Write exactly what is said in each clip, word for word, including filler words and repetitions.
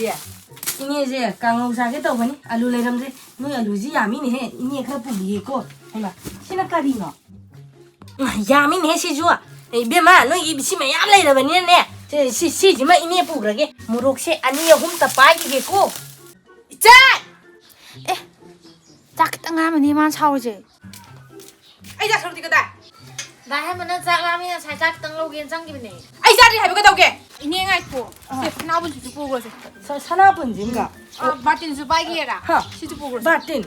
ꯑꯦ, ꯏꯅꯦꯁꯦ ꯀꯥꯡꯉꯧ ꯆꯥꯒꯦ ꯇꯧꯕꯅꯤ, ꯑꯂꯨ ꯂꯩꯔꯝꯗ꯭ꯔꯦ꯫ ꯅꯣꯏ ꯑꯂꯨꯁꯤ ꯌꯥꯝꯃꯤꯅꯦꯍꯦ, ꯏꯅꯦ ꯈꯔ ꯄꯨꯕꯤꯒꯦꯀꯣ꯫ ꯍꯩꯃꯥ, ꯁꯤꯅ ꯀꯔꯤꯅꯣ? ꯌꯥꯝꯃꯤꯅꯦꯍꯦ ꯁꯤꯁꯨ꯫ ꯑꯦ, ꯏꯕꯦꯝꯃ, ꯅꯣꯏꯒꯤ ꯁꯤ ꯃꯌꯥꯝ ꯂꯩꯔꯕꯅꯤꯅꯅꯦ, ꯁꯤ, ꯁꯤ, ꯁꯤꯁꯤꯃ ꯏꯅꯦ ꯄꯨꯈ꯭ꯔꯒꯦ꯫ ꯃꯣꯔꯣꯛꯁꯦ ꯑꯅꯤ ꯑꯍꯨꯝꯇ ꯄꯥꯏꯈꯤꯒꯦꯀꯣ꯫ ꯏꯆꯦ! ꯑꯦ, ꯆꯥꯛ ꯈꯤꯇꯪ ꯉꯥꯏꯔꯝꯃꯅꯤ ꯃꯥꯅ ꯁꯥꯎꯔꯤꯁꯦ꯫ ꯑꯩ ꯆꯥꯛ ꯁꯔꯨꯛꯇꯤ ꯀꯗꯥꯏ? ꯗꯥ ꯍꯦꯃꯟꯅ ꯆꯥꯛ ꯂꯥꯝꯃꯦꯅ ꯉꯁꯥꯏ ꯆꯥꯛ ꯈꯤꯇꯪ ꯂꯧꯒꯦꯅ ꯆꯪꯈꯤꯕꯅꯦ꯫ ꯑꯩ ꯆꯥꯗ꯭ꯔꯤ ꯍꯥꯏꯕ ꯀꯩꯗꯧꯒꯦ? ꯏꯅꯦ ꯉꯥꯏꯈꯣ꯫ ꯑꯥ꯫ ꯁꯦ, ꯁꯅꯥꯕꯨꯟꯁꯤꯁꯨ ꯄꯨꯈ꯭ꯔꯣꯁꯦ꯫ ꯁ-, ꯁꯅꯥꯕꯨꯟꯁꯤꯝꯒ? ꯑꯥ, ꯕꯥꯔꯇꯤꯟꯁꯨ ꯄꯥꯏꯒꯦꯔꯥ? ꯍꯥ꯫ ꯁꯤꯁꯨ ꯄꯨꯈ꯭ꯔꯣꯁꯦ꯫ ꯕꯥꯔꯇꯤꯟ?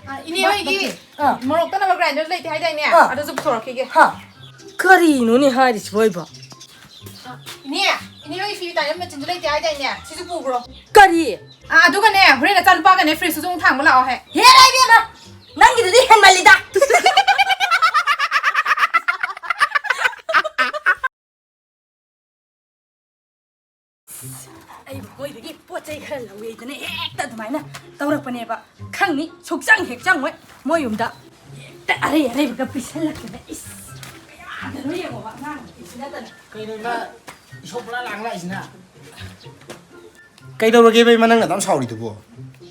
ꯑꯥ, ꯏꯅꯦ ꯍꯣꯏꯒꯤ ꯕꯥꯔꯇꯤꯟ꯫ ꯑꯥ꯫ ꯃꯣꯔꯣꯛ ꯇꯠꯅꯕ grinder ꯂꯩꯇꯦ ꯍꯥꯏꯗꯥꯏꯅꯦ? ꯑꯥ꯫ ꯑꯗꯨꯁꯨ ꯄꯨꯊꯣꯔꯛꯈꯤꯒꯦ꯫ ꯍꯥ꯫ ꯀꯔꯤꯅꯣꯅꯦ ꯍꯥꯏꯔꯤꯁꯤꯕꯣ ꯑꯩꯕꯣ? ꯏꯅꯦ, ꯏꯅꯦ ꯍꯣꯏ ꯐꯤ ꯇꯥꯏꯅꯕ ꯃꯦꯆꯤꯟꯗꯨ ꯂꯩꯇꯦ ꯍꯥꯏꯗꯥꯏꯅꯦ? ꯁꯤꯁꯨ ꯄꯨꯈ꯭ꯔꯣ꯫ ꯀꯔꯤ? ꯑꯥ, ꯑꯗꯨꯒꯅꯦ, ꯍꯣꯔꯦꯟ ꯅꯆꯥꯅꯨꯄꯥꯒꯅꯦ fridgeꯇꯨꯁꯨ ꯑꯃꯨꯛ ꯊꯥꯡꯕ ꯂꯥꯛꯑꯣ ꯍꯦ꯫ ꯍꯦꯔꯥ ꯏꯕꯦꯝꯃ! ꯅꯪꯒꯤꯗꯨꯗꯤ ꯍꯦꯟꯃꯜꯂꯤꯗ! ꯑꯩꯕꯨ ꯃꯣꯏꯗꯒꯤ ꯄꯣꯠ ꯆꯩ ꯈꯔ ꯂꯧꯋꯦꯗꯅ ꯍꯦꯛꯇ ꯑꯗꯨꯃꯥꯏꯅ ꯇꯧꯔꯛꯄꯅꯦꯕ꯫ ꯈꯪꯅꯤ, ꯁꯨꯛꯆꯪ ꯍꯦꯛ ꯆꯪꯉꯣꯏ ꯃꯣꯏ ꯌꯨꯝꯗ꯫ ꯍꯦꯛꯇ ꯑꯔꯩ ꯑꯔꯩꯕꯒ ꯄꯤꯁꯜꯂꯛꯇꯅ꯫ ꯏꯁ! ꯀꯌꯥꯗꯅꯣ ꯌꯦꯡꯉꯣꯕ ꯑꯉꯥꯡ ꯅꯨꯄꯤꯁꯤ ꯅꯠꯇꯅ꯫ ꯀꯩꯅꯣ ꯏꯃꯥ, ꯏꯁꯧ ꯄꯨꯔꯥ ꯂꯥꯡ ꯂꯥꯛꯏꯁꯤꯅ? ꯀꯩꯗꯧꯔꯒꯦꯕ ꯏꯃꯥ, ꯅꯪꯅ ꯑꯗꯨꯝ ꯁꯥꯎꯔꯤꯗꯨꯕꯣ?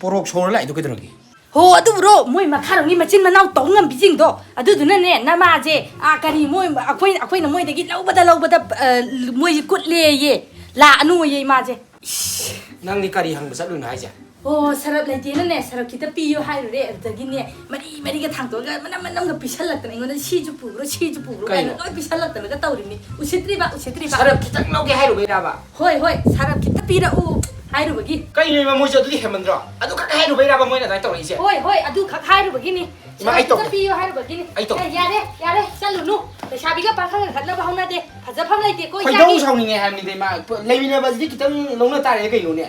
ꯄꯣꯔꯣꯛ ꯁꯣꯔ ꯂꯥꯛꯏꯗꯣ ꯀꯩꯗꯧꯔꯒꯦ? ꯍꯣ, ꯑꯗꯨꯕꯨꯔꯣ, ꯃꯣꯏ ꯃꯈꯥꯔꯣꯝꯒꯤ ꯃꯆꯤꯟ ꯃꯅꯥꯎ ꯇꯧ ꯉꯝꯕꯤꯁꯤꯡꯗꯣ, ꯑꯗꯨꯗꯨꯅꯅꯦ, ꯅꯃꯥꯁꯦ, ꯑꯥ, ꯀꯔꯤ, ꯃꯣꯏ, ꯑꯩꯈꯣꯏ, ꯑꯩꯈꯣꯏꯅ ꯃꯣꯏꯗꯒꯤ ꯂꯧꯕꯗ, ꯂꯧꯕꯗ, ꯑ, ꯃꯣꯏꯁꯦ ꯀꯨꯠꯂꯦꯌꯦ, ꯂꯥꯛꯑꯅꯨꯌꯦ ꯏꯃꯥꯁꯦ꯫ ꯏꯁ꯫ ꯅꯪꯗꯤ ꯀꯔꯤ ꯍꯪꯕ ꯆꯠꯂꯨꯏꯅꯣ ꯍꯥꯏꯁꯦ? ꯑꯣ, ꯁꯔꯞ ꯂꯩꯇꯦꯅꯅꯦ, ꯁꯔꯞ ꯈꯤꯇ ꯄꯤꯌꯨ ꯍꯥꯏꯔꯨꯔꯦ, ꯑꯗꯨꯗꯒꯤꯅꯦ, ꯃꯔꯤ ꯃꯔꯤꯒ ꯊꯥꯡꯇꯣꯛꯑꯒ ꯃꯅꯝ ꯃꯅꯝꯒ ꯄꯤꯁꯜꯂꯛꯇꯅ ꯑꯩꯉꯣꯟꯗ, "ꯁꯤꯁꯨ ꯄꯨꯈ꯭ꯔꯣ, ꯁꯤꯁꯨ ꯄꯨꯈ꯭ꯔꯣ" ꯀꯥꯏꯅ ꯀꯩꯅꯣ? ꯂꯣꯏ ꯄꯤꯁꯜꯂꯛꯇꯅꯒ ꯇꯧꯔꯤꯕꯅꯤ꯫ ꯎꯁꯤꯠꯇ꯭ꯔꯤꯕ, ꯎꯁꯤꯠꯇ꯭ꯔꯤꯕ꯫ ꯁꯔꯞ ꯈꯤꯇꯪ ꯂꯧꯒꯦ ꯍꯥꯏꯔꯨꯕꯩꯔꯕ? ꯍꯣꯏ, ꯍꯣꯏ, ꯁꯔꯞ ꯈꯤꯇ ꯄꯤꯔꯛꯎ ꯍꯥꯏꯔꯨꯕꯒꯤ꯫ ꯀꯩꯅꯣ ꯏꯃꯥ, ꯃꯣꯏꯁꯨ ꯑꯗꯨꯗꯤ ꯍꯦꯟꯃꯟꯗ꯭ꯔꯣ? ꯑꯗꯨ ꯈꯛ ꯍꯥꯏꯔꯨꯕꯩꯔꯕ ꯃꯣꯏꯅ ꯑꯗꯨꯃꯥꯏꯅ ꯇꯧꯔꯛꯏꯁꯦ? ꯍꯣꯏ, ꯍꯣꯏ, ꯑꯗꯨ ꯈꯛ ꯍꯥꯏꯔꯨꯕꯒꯤꯅꯤ꯫ ꯏꯃꯥ, ꯑꯩ ꯁꯔꯞ ꯈꯤꯇ ꯇꯧꯒꯦ꯫ ꯄꯤꯌꯨ ꯍꯥꯏꯔꯨꯕꯒꯤꯅꯤ꯫ ꯑꯩ ꯇꯧꯒꯦ꯫ ꯑꯦ, ꯌꯥꯔꯦ, ꯌꯥꯔꯦ, ꯆꯠꯂꯨꯅꯨ꯫ ꯂꯩꯁꯥꯕꯤꯒ ꯄꯥꯈꯪꯒ ꯈꯠꯅꯕ ꯍꯧꯅꯗꯦ꯫ ꯐꯖꯐꯝ ꯂꯩꯇꯦꯀꯣ, ꯈꯣꯏꯗꯧ ꯏꯆꯥꯒꯤ꯫ ꯁꯥꯎꯅꯤꯡꯉꯦ ꯍꯥꯏꯕꯅꯤꯗ ꯏꯃꯥ꯫ ꯂꯩꯃꯤꯟꯅꯕꯁꯤꯗꯤ ꯈꯤꯇꯪ ꯂꯧꯅ ꯇꯥꯔꯦ ꯀꯩꯅꯣꯅꯦ꯫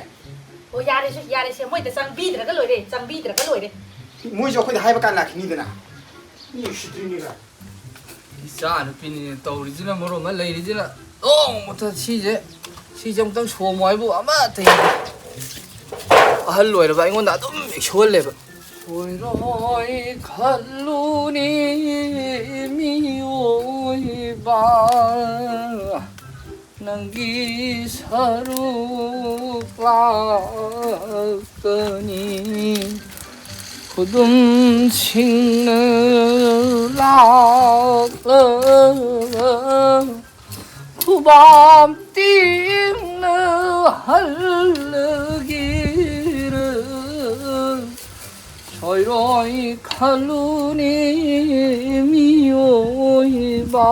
ꯑꯣ, ꯌꯥꯔꯦꯁꯦ, ꯌꯥꯔꯦꯁꯦ꯫ ꯃꯣꯏꯗ ꯆꯪꯕꯤꯗ꯭ꯔꯒ ꯂꯣꯏꯔꯦ, ꯆꯪꯕꯤꯗ꯭ꯔꯒ ꯂꯣꯏꯔꯦ꯫ ꯃꯣꯏꯁꯨ ꯑꯩꯈꯣꯏꯗ ꯍꯥꯏꯕ ꯀꯥꯟ ꯂꯥꯛꯈꯤꯅꯤꯗꯅ꯫ ꯃꯤ ꯎꯁꯤꯠꯇ꯭ꯔꯤꯅꯤꯒ꯫ ꯏꯆꯥ ꯅꯨꯄꯤꯅꯤꯅ ꯇꯧꯔꯤꯁꯤꯅ ꯃꯔꯣꯟ ꯑꯃ, ꯂꯩꯔꯤꯁꯤꯅ ꯅꯣꯡꯃꯇ ꯁꯤꯁꯦ, ꯁꯤꯁꯦ ꯑꯃꯨꯛꯇꯪ ꯁꯣꯝꯃꯣ ꯍꯥꯏꯕꯨ ꯑꯃꯠꯇ ꯌꯥꯗꯦ꯫ ꯑꯍꯜ ꯑꯣꯏꯔꯕ ꯑꯩꯉꯣꯟꯗ ꯑꯗꯨꯝ ꯏꯁꯧꯍꯜꯂꯦꯕ꯫ ꯁꯣꯏꯔꯣꯏ ꯈꯜꯂꯨꯅꯤ ꯃꯤꯑꯣꯏꯕ꯫ ꯅꯪꯒꯤ ꯁꯔꯨꯛ ꯂꯥꯛꯀꯅꯤ, ꯈꯨꯗꯨꯝꯁꯤꯡꯅ ꯂꯥꯛꯂꯒ ꯈꯨꯕꯥꯛ ꯇꯤꯡꯅ ꯍꯜꯂꯒꯦꯔ, ꯁꯣꯏꯔꯣꯏ ꯈꯜꯂꯨꯅꯦ ꯃꯤꯑꯣꯏꯕ꯫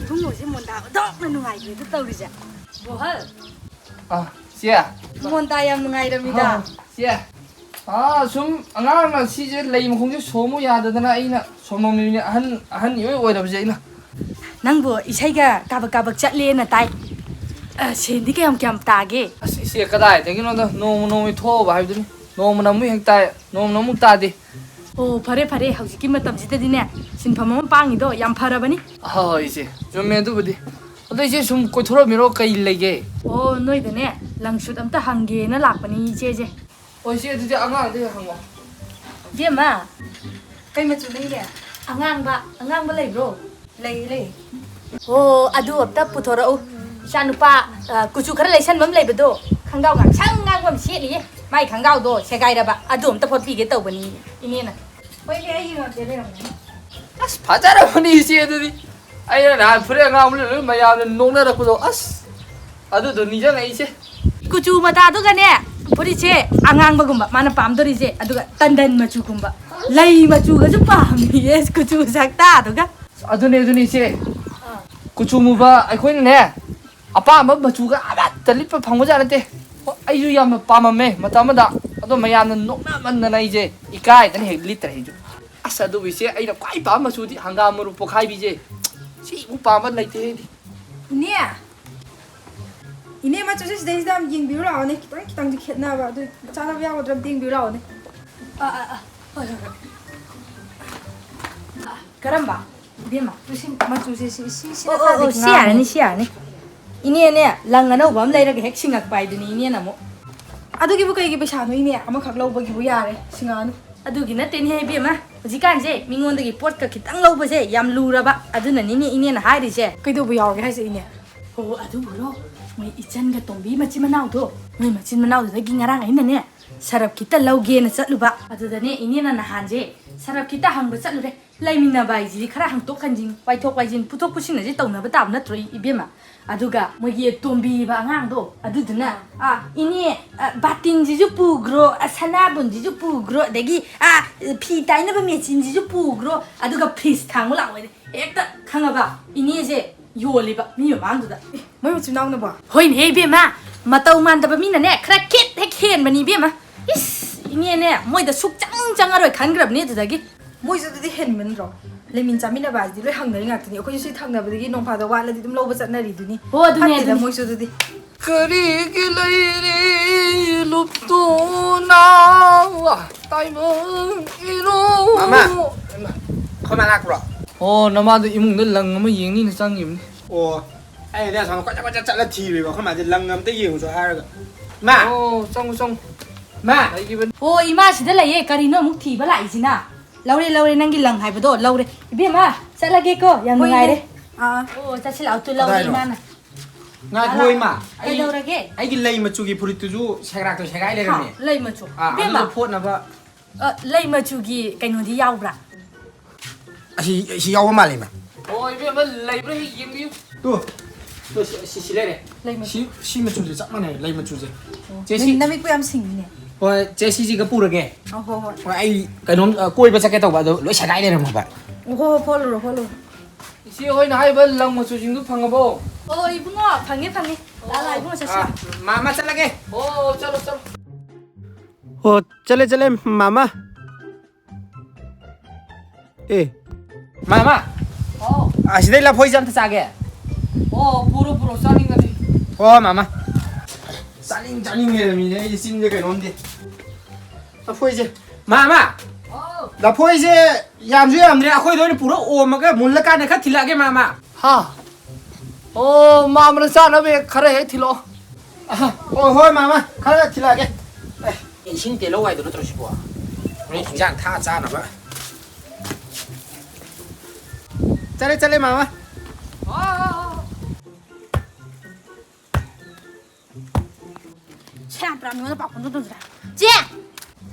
ꯏꯕꯨꯡꯉꯣꯁꯦ ꯃꯣꯟꯗꯥ ꯑꯣꯟꯊꯣꯛꯅ ꯅꯨꯡꯉꯥꯏꯈ꯭ꯔꯦꯗ ꯇꯧꯔꯤꯁꯦ꯫ ꯕꯣꯍꯜ꯫ ꯑ, ꯆꯦ꯫ ꯃꯣꯟꯗꯥ ꯌꯥꯝ ꯅꯨꯡꯉꯥꯏꯔꯝꯃꯤꯗ꯫ ꯑ, ꯆꯦ꯫ ꯑ, ꯁꯨꯝ ꯑꯉꯥꯡꯅ ꯁꯤꯁꯦ ꯂꯩ ꯃꯈꯣꯡꯁꯦ ꯁꯣꯝꯃꯨ ꯌꯥꯗꯗꯅ ꯑꯩꯅ ꯁꯣꯝꯃꯝꯃꯤꯕꯅꯦ, ꯑꯍꯟ, ꯑꯍꯟ ꯏꯑꯣꯏ ꯑꯣꯏꯔꯕꯁꯦ ꯑꯩꯅ꯫ ꯅꯪꯕꯨ ꯏꯁꯩꯒ ꯀꯥꯕꯛ ꯀꯥꯕꯛ ꯆꯠꯂꯦꯅ ꯇꯥꯏ꯫ ꯑ, ꯁꯦꯟꯗꯤ ꯀꯌꯥꯝ ꯀꯌꯥꯝ ꯇꯥꯒꯦ? ꯑꯁ, ꯏꯆꯦ, ꯀꯗꯥꯏꯗꯒꯤꯅꯣꯗ, ꯅꯣꯡꯃ ꯅꯣꯡꯃꯒꯤ ꯊꯣꯛꯑꯕ ꯍꯥꯏꯕꯗꯨꯅꯤ꯫ ꯅꯣꯡꯃꯅ ꯑꯃꯨꯛ ꯍꯦꯛ ꯇꯥꯏ, ꯅꯣꯡꯃꯅ ꯑꯃꯨꯛ ꯇꯥꯗꯦ꯫ ꯑꯣ, ꯐꯔꯦ, ꯐꯔꯦ, ꯍꯧꯖꯤꯛꯀꯤ ꯃꯇꯝꯁꯤꯗꯗꯤꯅꯦ, ꯁꯤꯟꯐꯝ ꯑꯃ ꯄꯥꯡꯉꯤꯗꯣ ꯌꯥꯝ ꯐꯔꯕꯅꯤ꯫ ꯍꯣꯏ, ꯍꯣꯏ, ꯏꯆꯦ, ꯆꯨꯝꯃꯦ ꯑꯗꯨꯕꯨꯗꯤ꯫ ꯑꯗꯣ ꯏꯆꯦ, ꯁꯨꯝ ꯀꯣꯏꯊꯣꯔꯛꯑꯝꯃꯤꯔꯣ, ꯀꯩ ꯂꯩꯒꯦ? ꯑꯣ, ꯅꯣꯏꯗꯅꯦ, ꯂꯪ ꯁꯨꯠ ꯑꯝꯇ ꯍꯪꯒꯦꯅ ꯂꯥꯛꯄꯅꯤ, ꯏꯆꯦꯁꯦ꯫ ꯍꯣꯏ, ꯏꯆꯦ, ꯑꯗꯨꯗꯤ ꯑꯉꯥꯡꯗ ꯍꯦꯛ ꯍꯪꯉꯣ꯫ ꯏꯕꯦꯝꯃ, ꯀꯩ ꯃꯆꯨ ꯂꯩꯒꯦ? ꯑꯉꯥꯡꯕ, ꯑꯉꯥꯡꯕ ꯂꯩꯕ꯭ꯔꯣ? ꯂꯩ, ꯂꯩ꯫ ꯑꯣ, ꯑꯗꯨ ꯑꯝꯇ ꯄꯨꯊꯣꯔꯛꯎ꯫ ꯏꯆꯥ ꯅꯨꯄꯥ, ꯑ, ꯀꯨꯆꯨ ꯈꯔ ꯂꯩꯁꯟꯕ ꯑꯃ ꯂꯩꯕꯗꯣ, ꯈꯪꯒꯥꯎ ꯉꯥꯡꯁꯪ ꯉꯥꯡꯕ ꯑꯃ ꯁꯦꯠꯂꯤꯌꯦ꯫ ꯃꯥꯏ ꯈꯪꯒꯥꯎꯗꯣ ꯁꯦꯒꯥꯏꯔꯕ, ꯑꯗꯨ ꯑꯝꯇ ꯐꯣꯠꯄꯤꯒꯦ ꯇꯧꯕꯅꯤ, ꯏꯅꯦꯅ꯫ ꯍꯣꯏꯅꯦ, ꯑꯩ ꯌꯦꯡꯉꯛꯀꯦ, ꯂꯩꯔꯝꯒꯅꯤ꯫ ꯑꯁ, ꯐꯖꯔꯕꯅꯤ ꯏꯆꯦ ꯑꯗꯨꯗꯤ꯫ ꯑꯩꯅ ꯅꯍꯥꯟ ꯐꯨꯔꯤꯠ ꯑꯉꯥꯡꯕ ꯂꯤꯠꯂꯨꯕꯗ ꯃꯌꯥꯝꯅ ꯅꯣꯛꯅꯔꯛꯄꯗꯣ, ꯑꯁ, ꯑꯗꯨꯗꯣ ꯅꯤꯡꯁꯤꯡꯉꯛꯏ ꯏꯆꯦ꯫ ꯀꯨꯆꯨ ꯃꯇꯥꯗꯨꯒꯅꯦ, ꯐꯨꯔꯤꯠꯁꯦ ꯑꯉꯥꯡꯕꯒꯨꯝꯕ ꯃꯥꯅ ꯄꯥꯝꯗꯣꯔꯤꯁꯦ, ꯑꯗꯨꯒ ꯇꯟꯗꯟ ꯃꯆꯨꯒꯨꯝꯕ, ꯂꯩ ꯃꯆꯨꯒꯁꯨ ꯄꯥꯝꯃꯤꯌꯦ, ꯀꯨꯆꯨ ꯁꯛꯇꯥꯗꯨꯒ꯫ ꯑꯗꯨꯅꯦ, ꯑꯗꯨꯅꯦ ꯏꯆꯦ꯫ ꯀꯨꯆꯨ ꯃꯨꯕ ꯑꯩꯈꯣꯏꯅꯅꯦ, ꯑꯄꯥꯝꯕ ꯃꯆꯨꯒ ꯑꯃꯠꯇ ꯂꯤꯠꯄ ꯐꯪꯕꯖꯥꯠ ꯅꯠꯇꯦ꯫ ꯍꯣ, ꯑꯩꯁꯨ ꯌꯥꯝꯅ ꯄꯥꯝꯃꯝꯃꯦ ꯃꯇꯝ ꯑꯃꯗ, ꯑꯗꯣ ꯃꯌꯥꯝꯅ ꯅꯣꯛꯅꯃꯟꯗꯅ ꯑꯩꯁꯦ ꯏꯀꯥꯏꯗꯅ ꯍꯦꯛ ꯂꯤꯠꯇ꯭ꯔꯦ ꯑꯩꯁꯨ꯫ ꯑꯁ, ꯑꯗꯨꯕꯨ ꯏꯆꯦ, ꯑꯩꯅ ꯈ꯭ꯋꯥꯏ ꯄꯥꯝꯕ ꯃꯆꯨꯗꯤ ꯍꯪꯒꯥꯝ ꯃꯔꯨ ꯄꯣꯛꯈꯥꯏꯕꯤꯁꯦ, ꯁꯤꯃꯨꯛ ꯄꯥꯝꯕ ꯂꯩꯇꯦ ꯑꯩꯗꯤ꯫ ꯏꯅꯦ, ꯏꯅꯦ, ꯃꯆꯨꯁꯦ ꯁꯤꯗꯩꯁꯤꯗ ꯌꯥꯝ ꯌꯦꯡꯕꯤꯔꯨ ꯂꯥꯛꯑꯣꯅꯦ, ꯈꯤꯇꯪ ꯈꯤꯇꯪꯗꯤ ꯈꯦꯠꯅꯕ, ꯑꯗꯨ ꯆꯥꯟꯅꯕ ꯌꯥꯎꯒꯗ꯭ꯔꯥ ꯑꯝꯇ ꯌꯦꯡꯕꯤꯔꯨ ꯂꯥꯛꯑꯣꯅꯦ꯫ ꯑꯥ, ꯑꯥ, ꯑꯥ, ꯍꯣꯏ, ꯍꯣꯏ, ꯍꯣꯏ꯫ ꯀꯔꯝꯕ? ꯏꯕꯦꯝꯃ, ꯇꯨ ꯁꯤ ꯃꯆꯨꯁꯦ ꯁꯤ, ꯁꯤ, ꯁꯤꯅ ꯑꯣ, ꯑꯣ, ꯈꯔꯗꯤ ꯑꯣ, ꯁꯤ ꯉꯥꯡꯉꯦ꯫ ꯌꯥꯔꯅꯤ, ꯁꯤ ꯌꯥꯔꯅꯤ꯫ ꯏꯅꯦꯅꯦ, ꯂꯪ ꯑꯅꯧꯕ ꯑꯃ ꯂꯩꯔꯒ ꯍꯦꯛ ꯁꯤꯡꯉꯛꯄ ꯍꯥꯏꯗꯨꯅꯤ ꯏꯅꯦꯅ ꯑꯃꯨꯛ꯫ ꯑꯗꯨꯒꯤꯕꯨ ꯀꯩꯒꯤ ꯄꯩꯁꯥꯅꯣ ꯏꯅꯦ? ꯑꯃꯈꯛ ꯂꯧꯕꯒꯤꯕꯨ ꯌꯥꯔꯦ, ꯁꯤꯡꯉꯛꯑꯅꯨ꯫ ꯑꯗꯨꯒꯤ ꯅꯠꯇꯦꯅꯦ ꯏꯕꯦꯝꯃ, ꯍꯧꯖꯤꯛꯀꯥꯟꯁꯦ ꯃꯤꯉꯣꯟꯗꯒꯤ ꯄꯣꯠꯀ ꯈꯤꯇꯪ ꯂꯧꯕꯁꯦ ꯌꯥꯝ ꯂꯨꯔꯕ, ꯑꯗꯨꯅꯅꯤꯅꯦ ꯏꯅꯦꯅ ꯍꯥꯏꯔꯤꯁꯦ꯫ ꯀꯩꯗꯧꯕ ꯌꯥꯎꯔꯒꯦ ꯍꯥꯏꯁꯦ ꯏꯅꯦ? ꯍꯣ, ꯑꯗꯨꯕꯨꯔꯣ, ꯃꯣꯏ ꯏꯆꯟꯒ ꯇꯣꯝꯕꯤ ꯃꯆꯤꯟ ꯃꯅꯥꯎꯗꯣ, ꯃꯣꯏ ꯃꯆꯤꯟ ꯃꯅꯥꯎꯗꯨꯗꯒꯤ ꯉꯔꯥꯡ ꯑꯩꯅꯅꯦ ꯁꯔꯞ ꯈꯤꯇ ꯂꯧꯒꯦꯅ ꯆꯠꯂꯨꯕ꯫ ꯑꯗꯨꯗꯅꯦ ꯏꯅꯦꯅ ꯅꯍꯥꯟꯁꯦ ꯁꯔꯞ ꯈꯤꯇ ꯍꯪꯕ ꯆꯠꯂꯨꯔꯦ꯫ ꯂꯩꯃꯤꯟꯅꯕ ꯍꯥꯏꯁꯤꯗꯤ ꯈꯔ ꯍꯪꯇꯣꯛ ꯍꯪꯖꯤꯟ, ꯋꯥꯏꯊꯣꯛ ꯋꯥꯏꯁꯤꯟ, ꯄꯨꯊꯣꯛ ꯄꯨꯁꯤꯟ ꯑꯁꯤ ꯇꯧꯅꯕ ꯇꯥꯕ ꯅꯠꯇ꯭ꯔꯣ ꯏꯕꯦꯝꯃ? ꯑꯗꯨꯒ ꯃꯣꯏꯒꯤ ꯇꯣꯝꯕꯤꯕ ꯑꯉꯥꯡꯗꯣ ꯑꯗꯨꯗꯨꯅ, "ꯑꯥ, ꯏꯅꯦ, ꯑ, ꯕꯥꯇꯤꯟꯁꯤꯁꯨ ꯄꯨꯈ꯭ꯔꯣ, ꯑ, ꯁꯅꯥꯕꯨꯟꯁꯤꯁꯨ ꯄꯨꯈ꯭ꯔꯣ, ꯑꯗꯒꯤ, ꯑ, ꯐꯤ ꯇꯥꯏꯅꯕ ꯃꯦꯆꯤꯟꯁꯤꯁꯨ ꯄꯨꯈ꯭ꯔꯣ, ꯑꯗꯨꯒ ꯐ꯭ꯔꯤꯖ ꯊꯥꯡꯉꯨ ꯂꯥꯛꯑꯣ" ꯍꯥꯏꯗꯤ ꯍꯦꯛꯇ ꯈꯪꯉꯕ ꯏꯅꯦꯁꯦ ꯌꯣꯜꯂꯤꯕ ꯃꯤ ꯃꯃꯥꯡꯗꯨꯗ꯫ ꯑꯦ, ꯃꯣꯏ ꯃꯆꯤꯟ ꯃꯅꯥꯎꯅꯕꯣ? ꯍꯣꯏꯅꯦ ꯏꯕꯦꯝꯃ, ꯃꯇꯧ ꯃꯥꯟꯗꯕ ꯃꯤꯅꯅꯦ ꯈꯔ ꯈꯤꯠ ꯍꯦꯛ ꯍꯦꯟꯕꯅꯤ ꯏꯕꯦꯝꯃ꯫ ꯏꯁ, ꯏꯅꯦꯅꯦ ꯃꯣꯏꯗ ꯁꯨꯛꯆꯪ ꯆꯪꯉꯔꯣꯏ ꯈꯟꯈ꯭ꯔꯕꯅꯦ ꯑꯗꯨꯗꯒꯤ꯫ ꯃꯣꯏꯁꯨ ꯑꯗꯨꯗꯤ ꯍꯦꯟꯃꯟꯗ꯭ꯔꯣ? ꯂꯩꯃꯤꯟ ꯆꯥꯃꯤꯟꯅꯕ ꯍꯥꯏꯁꯤꯗꯤ ꯂꯣꯏ ꯍꯪꯅꯔꯤ ꯉꯥꯛꯇꯅꯤ꯫ ꯑꯩꯈꯣꯏꯁꯨ ꯁꯤ ꯊꯪꯅꯕꯗꯒꯤ ꯅꯣꯡ ꯐꯥꯗꯣꯛ ꯋꯥꯠꯂꯗꯤ ꯑꯗꯨꯝ ꯂꯧꯕ ꯆꯠꯅꯔꯤꯗꯨꯅꯤ꯫ ꯍꯣ, ꯑꯗꯨꯅꯦ, ꯐꯠꯇꯦꯗ ꯑꯗꯨꯅꯦ꯫ ꯃꯣꯏꯁꯨ ꯑꯗꯨꯗꯤ꯫ ꯀꯔꯤꯒꯤ ꯂꯩꯔꯤ ꯂꯨꯞꯇꯨꯅ ꯇꯥꯏꯕꯪ ꯏꯔꯣ? ꯃꯥꯃ! ꯑꯩꯈꯣꯏ ꯃꯥ ꯂꯥꯛꯄ꯭ꯔꯣ? ꯑꯣ, ꯅꯃꯥꯗꯣ ꯏꯃꯨꯡꯗ ꯂꯪ ꯑꯃ ꯌꯦꯡꯅꯤꯅ ꯆꯪꯈꯤꯕꯅꯤ꯫ ꯑꯣ, ꯑꯩꯅꯗꯤ ꯑꯁꯣꯝꯗ ꯀꯣꯏꯆꯠ ꯀꯣꯏꯆꯠ ꯆꯠꯂ ꯊꯤꯔꯨꯏꯕ, ꯑꯩꯈꯣꯏ ꯃꯥꯁꯦ ꯂꯪ ꯑꯝꯇ ꯌꯦꯡꯉꯨꯆꯣ ꯍꯥꯏꯔꯒ꯫ ꯃꯥ! ꯑꯣ, ꯆꯪꯉꯨ, ꯆꯪꯉꯨ꯫ ꯃꯥ! ꯂꯩꯈꯤꯕꯅꯤ꯫ ꯑꯣ, ꯏꯃꯥ ꯁꯤꯗ ꯂꯩꯌꯦ꯫ ꯀꯔꯤꯅꯣ ꯑꯃꯨꯛ ꯊꯤꯕ ꯂꯥꯛꯏꯁꯤꯅ? ꯂꯧꯔꯦ, ꯂꯧꯔꯦ, ꯅꯪꯒꯤ ꯂꯪ ꯍꯥꯏꯕꯗꯣ ꯂꯧꯔꯦ꯫ ꯏꯕꯦꯝꯃ, ꯆꯠꯂꯒꯦꯀꯣ, ꯌꯥꯝ ꯍꯣꯏꯅꯦ꯫ ꯅꯨꯡꯉꯥꯏꯔꯦ꯫ ꯑꯥ꯫ ꯑꯣ, ꯆꯠꯁꯤꯜꯂꯛꯑꯣ, ꯇꯨ ꯂꯧꯔꯦ ꯀꯗꯥꯏꯅꯣ? ꯏꯃꯥꯅ꯫ ꯉꯥꯏꯈꯣ, ꯏꯃꯥ꯫ ꯑꯩ, ꯀꯩꯗꯧꯔꯒꯦ? ꯑꯩꯒꯤ ꯂꯩ ꯃꯆꯨꯒꯤ ꯐꯨꯔꯤꯠꯇꯨꯁꯨ ꯁꯦꯒ꯭ꯔꯥꯛꯇꯣ ꯁꯦꯒꯥꯏ ꯂꯩꯔꯝꯃꯦ꯫ ꯍꯥ, ꯂꯩ ꯃꯆꯨ? ꯑꯥ, ꯏꯕꯦꯝꯃ꯫ ꯑꯗꯨꯗꯣ ꯐꯣꯠꯅꯕ꯫ ꯑ, ꯂꯩ ꯃꯆꯨꯒꯤ ꯀꯩꯅꯣꯗꯤ ꯌꯥꯎꯕ꯭ꯔꯥ? ꯑꯁꯤ, ꯑꯁꯤ ꯌꯥꯎꯕ ꯃꯥꯜꯂꯦ, ꯏꯃꯥ꯫ ꯑꯣ, ꯏꯕꯦꯝꯃ, ꯂꯩꯕ꯭ꯔꯥ ꯍꯦꯛ ꯌꯦꯡꯕꯤꯌꯨ꯫ ꯇꯨ, ꯇꯨ, ꯁꯤ, ꯁꯤ, ꯁꯤ ꯂꯩꯔꯦ꯫ ꯂꯩ ꯃꯆꯨ꯫ ꯁꯤ, ꯁꯤ ꯃꯆꯨꯁꯦ ꯆꯞ ꯃꯥꯟꯅꯩ, ꯂꯩ ꯃꯆꯨꯁꯦ꯫ ꯑꯣ, ꯆꯦ, ꯁꯤ ꯅꯪ ꯅꯃꯤꯠꯄꯨ ꯌꯥꯝ ꯁꯤꯡꯉꯤꯅꯦ꯫ ꯍꯣꯏ, ꯆꯦ, ꯁꯤꯁꯤꯒ ꯄꯨꯔꯒꯦ꯫ ꯑꯣ, ꯍꯣꯏ, ꯍꯣꯏ꯫ ꯍꯣꯏ, ꯑꯩ ꯀꯩꯅꯣꯝ, ꯑ, ꯀꯣꯏꯕ ꯆꯠꯀꯦ ꯇꯧꯕ, ꯑꯗꯣ ꯂꯣꯏ ꯁꯦꯒꯥꯏ ꯂꯩꯔꯝꯃꯕ꯫ ꯑꯣ, ꯍꯣ, ꯍꯣ, ꯐꯣꯠꯂꯨꯔꯣ, ꯐꯣꯠꯂꯨꯔꯣ꯫ ꯏꯆꯦ ꯍꯣꯏꯅ ꯍꯥꯏꯔꯤꯕ ꯂꯪ ꯃꯆꯨꯁꯤꯡꯗꯨ ꯐꯪꯉꯕꯣ? ꯑꯣ, ꯏꯕꯨꯡꯉꯣ, ꯐꯪꯉꯦ, ꯐꯪꯉꯦ꯫ ꯂꯥꯛꯑꯣ, ꯂꯥꯛꯑꯣ, ꯏꯕꯨꯡꯉꯣ, ꯆꯠꯁꯤ꯫ ꯑꯥ, ꯃꯥꯃ ꯆꯠꯂꯒꯦ꯫ ꯑꯣ, ꯆꯠꯂꯣ, ꯆꯠꯂꯣ꯫ ꯑꯣ, ꯆꯠꯂꯦ, ꯆꯠꯂꯦ, ꯃꯥꯃ꯫ ꯑꯦ꯫ ꯃꯥꯃ꯫ ꯍꯥꯎ꯫ ꯑꯁꯤꯗꯩ ꯂꯐꯣꯏꯁꯦ ꯑꯝꯇ ꯆꯥꯒꯦ꯫ ꯑꯣ, ꯄꯨꯔꯣ, ꯄꯨꯔꯣ, ꯆꯥꯅꯤꯡꯉꯗꯤ꯫ ꯍꯣ, ꯃꯥꯃ꯫ ꯆꯥꯅꯤꯡ, ꯆꯥꯅꯤꯡ ꯂꯩꯔꯝꯃꯤꯅꯦ ꯑꯩꯁꯦ ꯆꯤꯟꯁꯦ ꯀꯩꯅꯣꯝꯗꯤ꯫ ꯂꯐꯣꯏꯁꯦ꯫ ꯃꯥꯃ! ꯍꯥꯎ꯫ ꯂꯐꯣꯏꯁꯦ ꯌꯥꯝꯁꯨ ꯌꯥꯝꯗ꯭ꯔꯦ, ꯑꯩꯈꯣꯏꯗ ꯑꯣꯏꯅ ꯄꯨꯔ ꯑꯣꯝꯃꯒ ꯃꯨꯜꯂꯀꯥꯟꯗ ꯈꯔ ꯊꯤꯜꯂꯛꯑꯒꯦ, ꯃꯥꯃ꯫ ꯍꯥ? ꯑꯣ, ꯃꯥꯃꯅ ꯆꯥꯅꯕ ꯍꯦꯛ ꯈꯔ ꯍꯦꯛ ꯊꯤꯜꯂꯛꯑꯣ꯫ ꯑꯍ, ꯑꯣ, ꯍꯣꯏ, ꯃꯥꯃ, ꯈꯔ ꯊꯤꯜꯂꯛꯑꯒꯦ꯫ ꯑꯦ, ꯏꯁꯤꯡ ꯇꯦꯜꯍꯧ ꯍꯥꯏꯗꯣ ꯅꯠꯇ꯭ꯔꯣ ꯁꯤꯕꯣ? ꯃꯤ ꯏꯟꯖꯥꯡ ꯊꯥ ꯆꯥꯅꯕ꯫ ꯆꯠꯂꯦ, ꯆꯠꯂꯦ, ꯃꯥꯃ꯫ ꯁꯦꯔꯥꯟ ꯇꯨꯔꯥꯟ ꯃꯤꯉꯣꯟꯗ ꯄꯥꯎ ꯐꯥꯎꯗꯣꯛ ꯇꯝꯁꯤꯜꯂꯦ꯫ ꯆꯦ!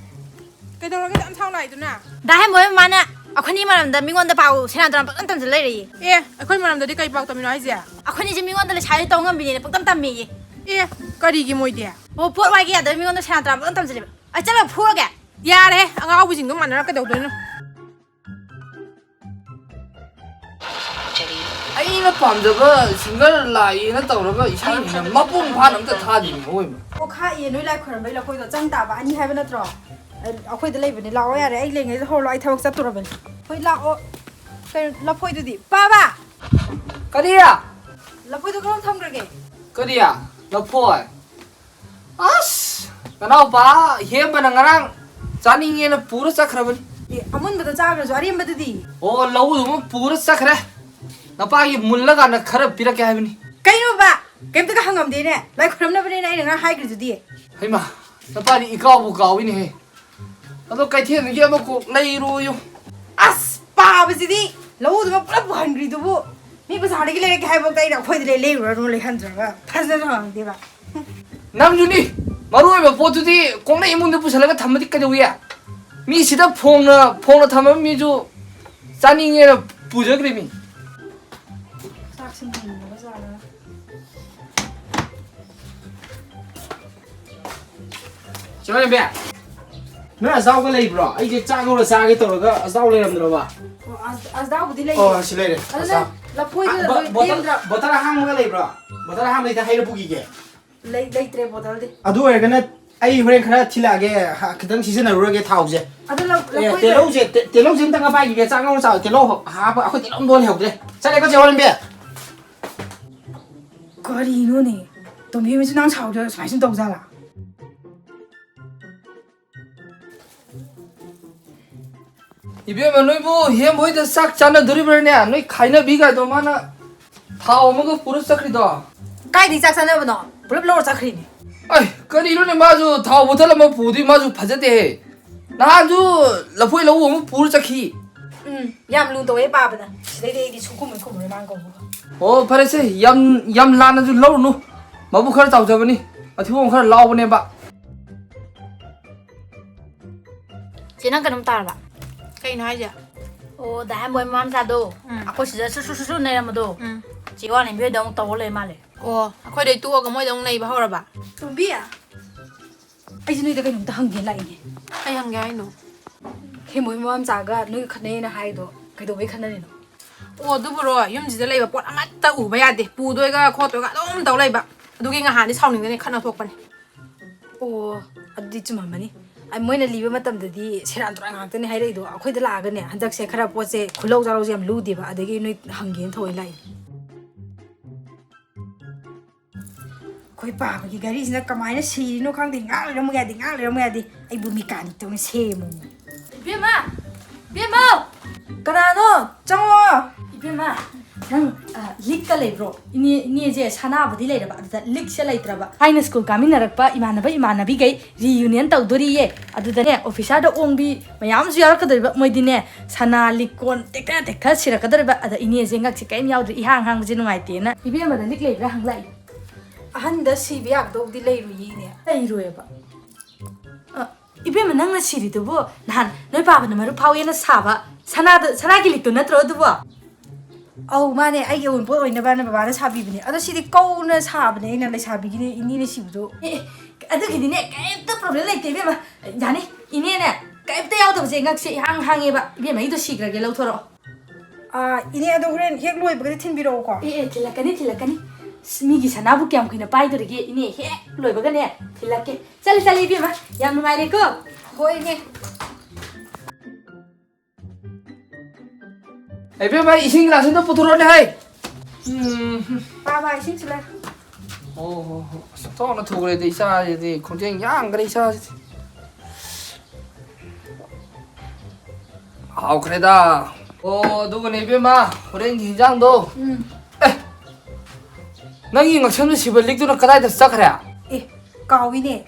ꯀꯩꯗꯧꯔꯒꯦ ꯌꯥꯝ ꯁꯥꯎ ꯂꯥꯛꯏꯗꯨꯅ? ꯗꯥ ꯍꯦꯝꯕꯣꯏ ꯃꯃꯥꯅ ꯑꯩꯈꯣꯏꯅꯤ ꯃꯔꯝꯗ ꯃꯤꯉꯣꯟꯗ ꯄꯥꯎ ꯁꯦꯔꯥꯟ ꯇꯨꯔꯥꯟ ꯄꯪꯇꯝ ꯇꯝꯁꯤꯜ ꯂꯩꯔꯦꯌꯦ꯫ ꯑꯦ, ꯑꯩꯈꯣꯏ ꯃꯔꯝꯗꯗꯤ ꯀꯩ ꯄꯥꯎ ꯇꯝꯃꯤꯅꯣ ꯍꯥꯏꯁꯦ? ꯑꯩꯈꯣꯏꯅꯤꯁꯦ ꯃꯤꯉꯣꯟꯗ ꯂꯩꯁꯥꯕꯤ ꯇꯧ ꯉꯝꯕꯤꯅꯦꯅ ꯄꯪꯇꯝ ꯇꯝꯃꯦꯌꯦ꯫ ꯑꯦ, ꯀꯔꯤꯒꯤ ꯃꯣꯏꯗꯤ? ꯑꯣ, ꯄꯣꯠ ꯋꯥꯏꯒꯦ ꯌꯥꯗꯕ ꯃꯤꯉꯣꯟꯗ ꯁꯦꯔꯥꯟ ꯇꯨꯔꯥꯟ ꯄꯪꯇꯝ ꯇꯝꯁꯤꯜꯂꯦꯕ꯫ ꯑꯩ ꯆꯠꯂꯒ ꯐꯨꯔꯒꯦ꯫ ꯌꯥꯔꯦ, ꯑꯉꯥꯎꯕꯁꯤꯡꯗꯣ ꯃꯥꯟꯅꯔ ꯀꯩꯗꯧꯗꯣꯏꯅꯣ? ꯑꯩꯅ ꯄꯥꯝꯖꯕ ꯁꯤꯡꯒꯔ ꯂꯥꯛꯑꯦꯅ ꯇꯧꯔꯒ ꯏꯁꯩꯅꯤꯅ ꯃꯄꯨꯡ ꯐꯥꯅ ꯑꯝꯇ ꯊꯥꯗꯦꯅꯦ, ꯑꯋꯣꯏꯕ꯫ ꯑꯣ, ꯈꯥꯛꯏꯌꯦ, ꯅꯣꯏ ꯂꯥꯏ ꯈꯣꯏꯔꯝꯕꯩ ꯂꯐꯣꯏꯗꯣ ꯆꯪ ꯇꯥꯕ ꯑꯅꯤ ꯍꯥꯏꯕ ꯅꯠꯇ꯭ꯔꯣ? ꯑꯩ-, ꯑꯩꯈꯣꯏꯗ ꯂꯩꯕꯅꯦ, ꯂꯥꯛꯑꯣ ꯌꯥꯔꯦ, ꯑꯩ ꯂꯩꯉꯩꯗ ꯍꯧꯔꯣ, ꯑꯩ ꯊꯕꯛ ꯆꯠꯇꯣꯔꯕꯅꯦ꯫ ꯍꯣꯏ, ꯂꯥꯛꯑꯣ꯫ ꯀꯩꯅꯣ, ꯂꯐꯣꯏꯗꯨꯗꯤ? ꯄꯥꯕ! ꯀꯔꯤ? ꯂꯐꯣꯏꯗꯣ ꯀꯔꯣꯝ ꯊꯝꯈ꯭ꯔꯒꯦ? ꯀꯔꯤ? ꯂꯐꯣꯏ? ꯑꯁ! ꯅꯅꯥꯎꯄꯥ ꯍꯦꯝꯕꯅ ꯉꯔꯥꯡ ꯆꯥꯅꯤꯡꯉꯦꯅ ꯄꯨꯔ ꯆꯠꯈ꯭ꯔꯕꯅꯤ꯫ ꯑꯦ, ꯑꯃꯨꯟꯕꯗꯣ ꯆꯥꯈ꯭ꯔꯁꯨ ꯑꯔꯦꯝꯕꯗꯨꯗꯤ? ꯑꯣ, ꯂꯧꯎꯗꯨꯃ ꯄꯨꯔ ꯆꯠꯈ꯭ꯔꯦ꯫ ꯅꯄꯥꯒꯤ ꯃꯨꯜꯂꯀꯥꯟꯗ ꯈꯔ ꯄꯤꯔꯛꯀꯦ ꯍꯥꯏꯕꯅꯤ꯫ ꯀꯩꯅꯣꯕ? ꯀꯩꯝꯇꯒ ꯍꯪꯉꯝꯗꯦꯅꯦ꯫ ꯂꯥꯏ ꯈꯨꯔꯝꯅꯕꯅꯦꯅ ꯑꯩꯅ ꯉꯔꯥꯡ ꯍꯥꯏꯈ꯭ꯔꯤꯗꯨꯗꯤ꯫ ꯍꯩꯃꯥ, ꯅꯄꯥꯗꯤ ꯏꯀꯥꯎꯕꯨ ꯀꯥꯎꯏꯅꯦꯍꯦ꯫ ꯑꯗꯣ ꯀꯩꯊꯦꯜꯗꯒꯤ ꯑꯃ ꯀꯣꯛ ꯂꯩꯔꯣꯌꯨ꯫ ꯑꯁ, ꯄꯥꯕꯁꯤꯗꯤ ꯂꯧꯎꯗꯨꯃ ꯄꯨꯂꯞ ꯄꯨꯍꯟꯈ꯭ꯔꯤꯗꯨꯕꯨ꯫ ꯃꯤ ꯕꯖꯥꯔꯗꯒꯤ ꯂꯩꯔꯛꯀꯦ ꯍꯥꯏꯕꯐꯥꯎꯗ ꯑꯩꯅ ꯑꯩꯈꯣꯏꯗ ꯂꯩ-, ꯂꯩꯔꯨꯔꯅꯨ ꯂꯩꯍꯟꯗ꯭ꯔꯒ ꯐꯖꯅ ꯍꯪꯗꯦꯕ꯫ ꯅꯪꯁꯨꯅꯤ, ꯃꯔꯨ ꯑꯣꯏꯕ ꯄꯣꯠꯇꯨꯗꯤ ꯀꯣꯡꯅ ꯏꯃꯨꯡꯗ ꯄꯨꯁꯜꯂꯒ ꯊꯝꯕꯗꯤ ꯀꯩꯗꯧꯏ? ꯃꯤ ꯁꯤꯗ ꯐꯣꯡꯅ, ꯐꯣꯡꯅ ꯊꯝꯃ ꯃꯤꯁꯨ ꯆꯥꯅꯤꯡꯉꯦꯅ ꯄꯨꯖꯈ꯭ꯔꯤꯃꯤ꯫ ꯆꯥꯛꯁꯤ ꯃꯨꯟꯗꯕ ꯖꯥꯠꯂ? ꯆꯦ ꯍꯣꯏꯔꯦꯝꯕꯤ, ꯅꯣꯏ ꯑꯆꯥꯎꯒ ꯂꯩꯕ꯭ꯔꯣ? ꯑꯩꯁꯦ ꯆꯥꯛ ꯉꯧꯔ ꯆꯥꯒꯦ ꯇꯧꯔꯒ ꯑꯆꯥꯎ ꯂꯩꯔꯝꯗ꯭ꯔꯕ? ꯑꯣ, ꯑꯁ-, ꯑꯁꯗꯥꯎꯕꯨꯗꯤ ꯂꯩꯌꯦ꯫ ꯑꯣ, ꯁꯤ ꯂꯩꯔꯦ, ꯑꯗꯨ ꯑꯆꯥꯎ꯫ ꯅꯪ ꯂꯐꯣꯏꯗꯨ ꯑ, ꯕꯣ-, ꯂꯣꯏ ꯕꯣꯇꯜ, ꯂꯦꯝꯗ꯭ꯔꯥ? ꯕꯣꯇꯜ ꯑꯍꯥꯡꯕꯒ ꯂꯩꯕ꯭ꯔꯣ? ꯕꯣꯇꯜ ꯑꯍꯥꯡꯕ ꯂꯩꯇ ꯍꯩꯔ ꯄꯨꯈꯤꯒꯦ꯫ ꯂꯩ-, ꯂꯩꯇ꯭ꯔꯦ ꯕꯣꯇꯜꯗꯤ꯫ ꯑꯗꯨ ꯑꯣꯏꯔꯒꯅ ꯑꯩ ꯍꯣꯔꯦꯟ ꯈꯔ ꯊꯤꯜꯂꯛꯑꯒꯦ, ꯍꯥ, ꯈꯤꯇꯪ ꯁꯤꯖꯤꯟꯅꯔꯨꯔꯒꯦ ꯊꯥꯎꯁꯦ꯫ ꯑꯗꯨ ꯂ-, ꯑꯦ, ꯂꯐꯣꯏꯗꯣ ꯇꯦꯜꯍꯧꯁꯦ, ꯇꯦ-, ꯇꯦꯜꯍꯧꯁꯦ ꯑꯝꯇ ꯉꯄꯥꯏꯈꯤꯒꯦ, ꯆꯥꯛ ꯉꯧꯔ ꯆꯥꯕ ꯇꯦꯜꯍꯧ ꯍꯥꯞꯄ ꯑꯩꯈꯣꯏ ꯇꯦꯜꯍꯧ ꯑꯝꯇ ꯂꯩꯍꯧꯗ꯭ꯔꯦ꯫ ꯆꯠꯂꯦꯀꯣ, ꯆꯦ ꯍꯣꯏꯔꯦꯝꯕꯤ? ꯀꯔꯤꯅꯣꯅꯦ? ꯇꯣꯝꯕꯤ ꯃꯆꯤꯟ ꯃꯅꯥꯎ ꯁꯥꯎꯗꯣꯏꯔꯣ ꯁꯨꯃꯥꯏꯅ ꯁꯨꯝ ꯇꯧꯖꯥꯠꯂꯥ? ꯏꯕꯦꯝꯃ, ꯅꯣꯏꯕꯨ ꯍꯦꯝ ꯍꯣꯏꯗ ꯆꯥꯛ ꯆꯥꯟꯅꯗꯣꯔꯤꯕ꯭ꯔꯥꯅꯦ? ꯅꯣꯏ ꯈꯥꯏꯅꯕꯤꯒꯥꯏꯗꯣ ꯃꯥꯅ ꯊꯥꯎ ꯑꯃꯒ ꯄꯨꯔ ꯆꯠꯈ꯭ꯔꯤꯗꯣ꯫ ꯀꯥꯏꯗꯩ ꯆꯥꯛ ꯆꯥꯅꯕꯅꯣ? ꯄꯨꯂꯞ ꯂꯧꯔ ꯆꯠꯈ꯭ꯔꯤꯅꯦ꯫ ꯑꯩ, ꯀꯔꯤꯅꯣꯅꯦ, ꯃꯥꯁꯨ ꯊꯥꯎ ꯕꯣꯇꯜ ꯑꯃ ꯄꯨꯗꯣꯏ, ꯃꯥꯁꯨ ꯐꯖꯗꯦꯍꯦ꯫ ꯅꯍꯥꯟꯁꯨ ꯂꯐꯣꯏ ꯂꯧꯕ ꯑꯃ ꯄꯨꯔ ꯆꯠꯈꯤ꯫ ꯎꯝ, ꯌꯥꯝ ꯂꯨ ꯇꯧꯋꯦ ꯄꯥꯕꯅ꯫ ꯁꯤꯗꯩꯗꯤ ꯑꯩꯗꯤ ꯁꯨꯡꯈꯨꯝ ꯍꯦꯛ ꯈꯨꯝꯃꯔꯣꯏ ꯃꯥꯅ ꯀꯧꯕꯒ꯫ ꯑꯣ, ꯐꯔꯦꯁꯦ, ꯌꯥꯝ, ꯌꯥꯝ ꯂꯥꯟꯅꯁꯨ ꯂꯧꯔꯨꯅꯨ꯫ ꯃꯕꯨꯛ ꯈꯔ ꯆꯥꯎꯖꯕꯅꯤ, ꯃꯊꯤꯕꯣꯡ ꯈꯔ ꯂꯥꯎꯕꯅꯦꯕ꯫ ꯆꯦ, ꯅꯪ ꯀꯩꯅꯣꯝ ꯇꯥꯔꯕ? ꯀꯩꯅꯣ ꯍꯥꯏꯁꯦ? ꯑꯣ, ꯗꯥ ꯍꯦꯝꯕꯣꯏ ꯃꯃꯥ ꯃꯆꯥꯗꯣ, ꯎꯝ꯫ ꯑꯩꯈꯣꯏ ꯁꯤꯗ ꯁꯨ ꯁꯨ ꯁꯨ ꯁꯨ ꯅꯩꯔꯝꯕꯗꯣ, ꯎꯝ꯫ ꯆꯦ ꯋꯥꯡꯂꯦꯝꯕꯤ ꯍꯣꯏꯗ ꯑꯃꯨꯛ ꯇꯧꯔ ꯂꯩ ꯃꯥꯜꯂꯦ꯫ ꯑꯣ, ꯑꯩꯈꯣꯏꯗꯩ ꯇꯣꯛꯑꯒ ꯃꯣꯏꯗ ꯑꯃꯨꯛ ꯅꯩꯕ ꯍꯧꯔꯕ? ꯇꯣꯝꯕꯤ, ꯑꯩꯁꯦ ꯅꯣꯏꯗ ꯀꯩꯅꯣꯝꯇ ꯍꯪꯒꯦ ꯂꯥꯛꯏꯅꯦ꯫ ꯀꯩ ꯍꯪꯒꯦ ꯍꯥꯏꯅꯣ? ꯍꯦꯝꯕꯣꯏ ꯃꯃꯥ ꯃꯆꯥꯒ ꯅꯣꯏꯒ ꯈꯠꯅꯩꯅ ꯍꯥꯏꯗꯣ ꯀꯩꯗꯧꯕꯩ ꯈꯠꯅꯔꯤꯅꯣ? ꯑꯣ, ꯑꯗꯨꯕꯨꯔꯣ, ꯌꯨꯝꯁꯤꯗ ꯂꯩꯕ ꯄꯣꯠ ꯑꯃꯠꯇ ꯎꯕ ꯌꯥꯗꯦ, ꯄꯨꯗꯣꯏꯒ ꯈꯣꯠꯇꯣꯏꯒ ꯑꯗꯨꯝ ꯇꯧ ꯂꯩꯕ, ꯑꯗꯨꯒꯤ ꯉꯍꯥꯟꯗꯤ ꯁꯥꯎꯅꯤꯡꯗꯅ ꯈꯠꯅ ꯊꯣꯛꯄꯅꯦ꯫ ꯑꯣ, ꯑꯗꯨꯗꯤ ꯆꯨꯝꯃꯝꯃꯅꯤ꯫ ꯑ, ꯃꯣꯏꯅ ꯂꯤꯕ ꯃꯇꯝꯗꯗꯤ ꯁꯦꯔꯥꯟ ꯇꯨꯔꯥꯟ ꯉꯥꯛꯇꯅꯦ ꯍꯥꯏꯔꯛꯏꯗꯣ꯫ ꯑꯩꯈꯣꯏꯗ ꯂꯥꯛꯑꯒꯅꯦ, ꯍꯟꯗꯛꯁꯦ ꯈꯔ ꯄꯣꯠꯁꯦ ꯈꯨꯜꯂꯧ ꯆꯥꯔꯧꯁꯦ ꯌꯥꯝ ꯂꯨꯗꯦꯕ, ꯑꯗꯒꯤ ꯅꯣꯏ ꯍꯪꯒꯦꯅ ꯊꯧꯋꯦ ꯂꯥꯛꯏꯅꯦ꯫ ꯑꯩꯈꯣꯏ ꯄꯥꯕꯒꯤ ꯘꯔꯤꯁꯤꯅ ꯀꯃꯥꯏꯅ ꯁꯤꯔꯤꯅꯣ ꯈꯪꯗꯦ, ꯉꯥꯏꯍꯥꯛ ꯂꯩꯔꯝꯃꯨ ꯌꯥꯗꯦ, ꯉꯥꯏꯍꯥꯛ ꯂꯩꯔꯝꯃꯨ ꯌꯥꯗꯦ꯫ ꯑꯩꯕꯨ mechanic ꯇꯧꯅ ꯁꯦꯝꯃꯨ꯫ ꯏꯕꯦꯝꯃ! ꯏꯕꯦꯝꯃ! ꯀꯅꯥꯅꯣ? ꯆꯪꯉꯣ꯫ ꯏꯕꯦꯝꯃ, ꯅꯪ, ꯑ, ꯂꯤꯛꯀ ꯂꯩꯕ꯭ꯔꯣ? ꯏꯅꯦ, ꯏꯅꯦꯁꯦ ꯁꯅꯥꯕꯨꯗꯤ ꯂꯩꯔꯕ, ꯑꯗꯨꯗ ꯂꯤꯛꯁꯦ ꯂꯩꯇ꯭ꯔꯕ꯫ ꯊꯥꯏꯅ ꯁ꯭ꯀꯨꯜ ꯀꯥꯃꯤꯟꯅꯔꯛꯄ ꯏꯃꯥꯟꯅꯕ ꯏꯃꯥꯟꯅꯕꯤꯈꯩ reunion ꯇꯧꯗꯣꯔꯤꯌꯦ꯫ ꯑꯗꯨꯗꯅꯦ, officerꯗ ꯑꯣꯡꯕꯤ ꯃꯌꯥꯝꯁꯨ ꯌꯥꯎꯔꯛꯀꯗꯣꯔꯤꯕ꯫ ꯃꯣꯏꯗꯤꯅꯦ, ꯁꯅꯥ ꯂꯤꯛꯀꯣꯟ ꯇꯦꯛꯊ ꯇꯦꯛꯊ ꯁꯤꯔꯛꯀꯗꯣꯔꯤꯕ꯫ ꯑꯗ ꯏꯅꯦꯁꯦ ꯉꯛꯁꯦ ꯀꯔꯤꯝ ꯌꯥꯎꯗ꯭ꯔꯦ, ꯏꯍꯥꯡ ꯍꯥꯡꯕꯁꯦ ꯅꯨꯡꯉꯥꯏꯇꯦꯅ꯫ ꯏꯕꯦꯝꯃꯗ ꯂꯤꯛ ꯂꯩꯕ꯭ꯔꯥ ꯍꯪꯂꯛꯏ꯫ ꯑꯍꯟꯗ ꯁꯤꯕ ꯌꯥꯒꯗꯧꯗꯤ ꯂꯩꯔꯣꯏꯌꯦ, ꯏꯅꯦ꯫ ꯂꯩꯔꯣꯏꯕ꯫ ꯑ, ꯏꯕꯦꯝꯃ, ꯅꯪꯅ ꯁꯤꯔꯤꯗꯨꯕꯨ ꯅꯍꯥꯟ ꯅꯣꯏ ꯄꯥꯕꯅ ꯃꯔꯨꯞ ꯐꯥꯎꯋꯦꯅ ꯁꯥꯕ ꯁꯅꯥꯗ, ꯁꯅꯥꯒꯤ ꯂꯤꯛꯇꯨ ꯅꯠꯇ꯭ꯔꯣ ꯑꯗꯨꯕꯣ? ꯑꯧ, ꯃꯥꯅꯦ, ꯑꯩꯒꯤ ꯑꯋꯨꯟꯄꯣꯠ ꯑꯣꯏꯅꯕꯅ ꯕꯕꯥꯅ ꯁꯥꯕꯤꯕꯅꯦ꯫ ꯑꯗꯣ ꯁꯤꯗꯤ ꯀꯧꯅ ꯁꯥꯕꯅꯦ, ꯑꯩꯅ ꯂꯩꯁꯥꯕꯤꯒꯤꯅꯦ, ꯏꯅꯦꯅ ꯁꯤꯕꯗꯣ꯫ ꯑꯦ, ꯑꯦ, ꯑꯗꯨꯒꯤꯗꯤꯅꯦ, ꯀꯩꯝꯇ problem ꯂꯩꯇꯦ ꯏꯕꯦꯝꯃ꯫ ꯌꯥꯅꯤ, ꯏꯅꯦꯅꯦ, ꯀꯩꯝꯇ ꯌꯥꯎꯗꯕꯁꯦ ꯉꯛꯁꯦ ꯏꯍꯥꯡ ꯍꯥꯡꯉꯦꯕ꯫ ꯏꯕꯦꯝꯃ, ꯑꯩꯗꯣ ꯁꯤꯈ꯭ꯔꯒꯦ, ꯂꯧꯊꯣꯔꯛꯑꯣ꯫ ꯑꯥ, ꯏꯅꯦ, ꯑꯗꯣ ꯍꯣꯔꯦꯟ ꯍꯦꯛ ꯂꯣꯏꯕꯒꯗꯤ ꯊꯤꯟꯕꯤꯔꯛꯑꯣꯀꯣ꯫ ꯑꯦ, ꯑꯦ, ꯊꯤꯜꯂꯛꯀꯅꯤ, ꯊꯤꯜꯂꯛꯀꯅꯤ꯫ ꯑꯁ, ꯃꯤꯒꯤ ꯁꯅꯥꯕꯨ ꯀꯌꯥꯝ ꯀꯨꯏꯅ ꯄꯥꯏꯗꯣꯔꯤꯒꯦ? ꯏꯅꯦ, ꯍꯦꯛ ꯂꯣꯏꯕꯒꯅꯦ ꯊꯤꯜꯂꯛꯀꯦ꯫ ꯆꯠꯂꯦ, ꯆꯠꯂꯦ, ꯏꯕꯦꯝꯃ, ꯌꯥꯝ ꯅꯨꯡꯉꯥꯏꯔꯦꯀꯣ꯫ ꯍꯣꯏ, ꯏꯅꯦ꯫ ꯏꯕꯦꯝꯃ, ꯏꯁꯤꯡ ꯒꯤꯂꯥꯁ ꯑꯝꯇ ꯄꯨꯊꯣꯔꯛꯑꯣꯅꯦ, ꯍꯩ꯫ ꯎꯝ꯫ ꯄꯥꯕ, ꯏꯁꯤꯡꯁꯤ ꯂꯩ꯫ ꯑꯣ, ꯍꯣ, ꯍꯣ꯫ ꯑꯁ, ꯑꯣꯟꯊꯣꯛꯅ ꯊꯨꯈ꯭ꯔꯦꯗ, ꯏꯆꯥꯁꯤꯗꯤ꯫ ꯈꯣꯟꯖꯦꯜ ꯌꯥꯡꯈ꯭ꯔꯦ, ꯏꯆꯥꯁꯤꯗꯤ꯫ ꯍꯥꯎꯈ꯭ꯔꯦꯗ꯫ ꯑꯣ, ꯑꯗꯨꯒꯅꯦ, ꯏꯕꯦꯝꯃ, ꯍꯣꯔꯦꯟꯒꯤ ꯍꯤꯟꯖꯥꯡꯗꯣ꯫ ꯎꯝ꯫ ꯑꯦ, ꯅꯪꯒꯤ ꯉꯛꯁꯝꯗ ꯁꯤꯕ ꯂꯤꯛꯇꯨꯅ ꯀꯗꯥꯏꯗ ꯆꯠꯈ꯭ꯔꯦ? ꯑꯦ, ꯀꯥꯎꯏꯅꯦ꯫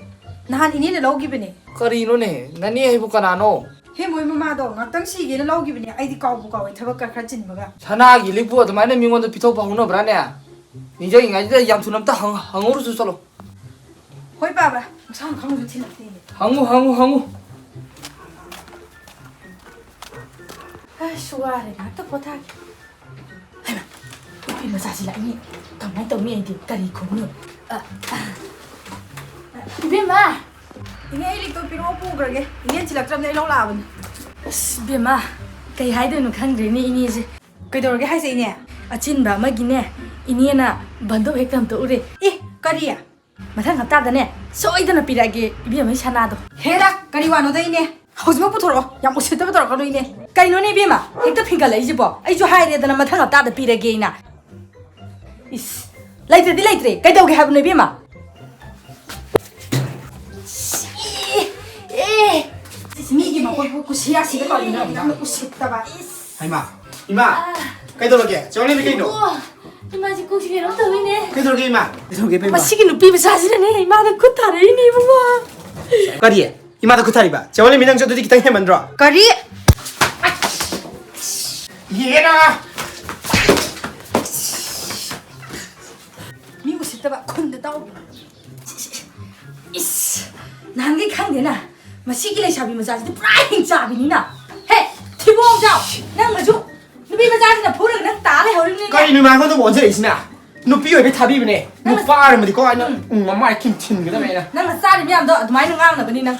ꯅꯍꯥꯟ ꯏꯅꯦꯅ ꯂꯧꯈꯤꯕꯅꯦ꯫ ꯀꯔꯤꯅꯣꯅꯦ? ꯅꯅꯦ ꯍꯥꯏꯕꯨ ꯀꯅꯥꯅꯣ? ꯍꯦ, ꯃꯣꯏ ꯃꯃꯥꯗꯣ ꯉꯥꯛꯇꯪ ꯁꯤꯒꯦꯅ ꯂꯧꯈꯤꯕꯅꯦ꯫ ꯑꯩꯗꯤ ꯀꯥꯎꯕꯨ ꯀꯥꯎꯋꯦ, ꯊꯕꯛꯀ ꯈꯔ ꯆꯤꯟꯕꯒ꯫ ꯁꯅꯥꯒꯤ ꯂꯤꯛꯄꯨ ꯑꯗꯨꯃꯥꯏꯅ ꯃꯤꯉꯣꯟꯗ ꯄꯤꯊꯣꯛꯄ ꯍꯧꯅꯕ꯭ꯔꯥꯅꯦ? ꯅꯤꯡꯖꯪꯉꯤꯉꯩꯁꯤꯗ ꯌꯥꯝ ꯊꯨꯅ ꯑꯝꯇ ꯍꯪ-, ꯍꯪꯍꯧꯔꯨꯆꯣ, ꯆꯠꯂꯣ꯫ ꯍꯣꯏ, ꯄꯥꯕ꯫ ꯃꯁꯥꯅ ꯈꯪꯕꯁꯨ ꯊꯤꯜꯂꯛꯇꯦꯅꯦ꯫ ꯍꯪꯉꯨ, ꯍꯪꯉꯨ, ꯍꯪꯉꯨ꯫ ꯑꯁ, ꯋꯥꯔꯦ, ꯉꯥꯛꯇ ꯄꯣꯊꯥꯒꯦ꯫ ꯍꯩꯃꯥ, ꯅꯨꯄꯤ ꯃꯆꯥꯁꯤ ꯂꯥꯛꯏꯅꯦ꯫ ꯀꯃꯥꯏꯅ ꯇꯧꯅꯤ ꯑꯩꯗꯤ? ꯀꯔꯤ ꯈꯨꯝꯅꯤ? ꯑ, ꯑ, ꯏꯕꯦꯝꯃ! ꯏꯅꯦ, ꯑꯩ ꯂꯤꯛꯇꯣ ꯄꯤꯔꯛꯑꯣ, ꯄꯨꯈ꯭ꯔꯒꯦ꯫ ꯏꯅꯦ ꯊꯤꯜꯂꯛꯇ꯭ꯔꯕꯅꯦ, ꯑꯩ ꯂꯧ ꯂꯥꯛꯑꯕꯅꯦ꯫ ꯑꯁ, ꯏꯕꯦꯝꯃ, ꯀꯩ ꯍꯥꯏꯗꯣꯏꯅꯣ ꯈꯪꯗ꯭ꯔꯦꯅꯦ ꯏꯅꯦꯁꯦ꯫ ꯀꯩꯗꯧꯔꯒꯦ ꯍꯥꯏꯁꯦ, ꯏꯅꯦ? ꯑꯆꯤꯟꯕ ꯑꯃꯒꯤꯅꯦ, ꯏꯅꯦꯅ ꯕꯟꯗꯣꯞ ꯍꯦꯛ ꯇꯝꯊꯣꯛꯎꯔꯦ꯫ ꯑꯦ, ꯀꯔꯤ? ꯃꯊꯪ ꯍꯞꯇꯥꯗꯅꯦ, ꯁꯣꯏꯗꯅ ꯄꯤꯔꯛꯑꯒꯦ, ꯏꯕꯦꯝꯃꯒꯤ ꯁꯅꯥꯗꯣ꯫ ꯍꯦꯔꯥ, ꯀꯔꯤ ꯋꯥꯅꯣꯗ, ꯏꯅꯦ? ꯍꯧꯖꯤꯛꯃꯛ ꯄꯨꯊꯣꯔꯛꯑꯣ꯫ ꯌꯥꯝ ꯎꯁꯤꯠꯇꯕ ꯇꯧꯔꯛꯀꯅꯨ, ꯏꯅꯦ꯫ ꯀꯩꯅꯣꯅꯦ, ꯏꯕꯦꯝꯃ? ꯍꯦꯛꯇ ꯐꯤꯡꯒꯠꯂꯛꯏꯁꯤꯕꯣ? ꯑꯩꯁꯨ ꯍꯥꯏꯔꯦꯗꯅ, ꯃꯊꯪ ꯍꯞꯇꯥꯗ ꯄꯤꯔꯒꯦꯅ꯫ ꯏꯁ, ꯂꯩꯇ꯭ꯔꯗꯤ ꯂꯩꯇ꯭ꯔꯦ꯫ ꯀꯩꯗꯧꯒꯦ ꯍꯥꯏꯕꯅꯣ, ꯏꯕꯦꯝꯃ? ꯁꯤ, ꯑꯦ, ꯃꯤꯒꯤ ꯃꯈꯣꯏꯕꯨ ꯀꯨꯁꯤ ꯔꯥꯁꯤꯒ ꯇꯧꯗꯅ ꯌꯥꯝꯅ ꯎꯁꯤꯠꯇꯕ꯫ ꯍꯩꯃꯥ, ꯏꯃꯥ, ꯀꯩꯗꯧꯔꯒꯦ? ꯆꯦ ꯋꯥꯡꯂꯦꯟꯕꯤ, ꯀꯩꯅꯣ? ꯑꯣ, ꯏꯃꯥꯁꯤ ꯀꯣꯛꯁꯤ ꯀꯩꯅꯣꯝ ꯇꯧꯋꯤꯅꯦ꯫ ꯀꯩꯗꯧꯔꯒꯦ, ꯏꯃꯥ? ꯀꯩꯗꯧꯔꯒꯦ, ꯏꯕꯦꯝꯃ? ꯃꯁꯤꯒꯤ ꯅꯨꯄꯤ ꯃꯆꯥꯁꯤꯅꯅꯦ ꯏꯃꯥꯗ ꯈꯨꯠ ꯊꯥꯔꯛꯏꯅꯦ, ꯏꯕꯨꯡꯉꯣ꯫ ꯀꯔꯤ? ꯏꯃꯥꯗ ꯈꯨꯠ ꯊꯥꯔꯤꯕ? ꯆꯦ ꯋꯥꯡꯂꯦꯟꯕꯤ, ꯅꯪꯁꯨ ꯑꯗꯨꯗꯤ ꯈꯤꯇꯪ ꯍꯦꯟꯃꯟꯗ꯭ꯔꯣ? ꯀꯔꯤ? ꯌꯦꯔꯥ! ꯃꯤ ꯎꯁꯤꯠꯇꯕ ꯈꯨꯟꯗ ꯇꯧ꯫ ꯏꯁ, ꯅꯍꯥꯟꯒꯩ ꯈꯪꯗꯦꯅ꯫ ꯃꯁꯤꯒꯤ ꯂꯩꯁꯥꯕꯤ ꯃꯆꯥꯁꯤꯗꯤ ꯄꯨꯔꯥ ꯍꯤꯡꯆꯥꯕꯤꯅꯤꯅ꯫ ꯍꯦ, ꯊꯤꯕꯣꯡ ꯆꯥꯎ! ꯅꯪꯅꯁꯨ ꯅꯨꯄꯤ ꯃꯆꯥꯁꯤꯅ ꯐꯨꯔꯒ ꯅꯪ ꯇꯥ ꯂꯩꯍꯧꯔꯤꯕꯅꯤꯅꯦ꯫ ꯀꯔꯤꯅꯣ ꯏꯃꯥ ꯑꯩꯉꯣꯟꯗ ꯑꯣꯟꯁꯤꯜꯂꯛꯏꯁꯤꯅ? ꯅꯨꯄꯤ ꯑꯣꯏꯕꯩ ꯊꯥꯕꯤꯕꯅꯦ꯫ ꯅꯪꯅ ꯅꯨꯄꯥ ꯑꯣꯏꯔꯝꯃꯗꯤꯀꯣ ꯑꯩꯅ, ꯎꯝ, ꯎꯝ, ꯃꯃꯥꯏ ꯀꯤꯟ ꯊꯤꯟꯒꯗꯕꯅꯦ ꯑꯩꯅ꯫ ꯅꯪꯅ ꯆꯥꯔꯤ ꯃꯌꯥꯝꯗꯣ ꯑꯗꯨꯃꯥꯏꯅ ꯉꯥꯡꯅꯕꯅꯤ ꯅꯪ꯫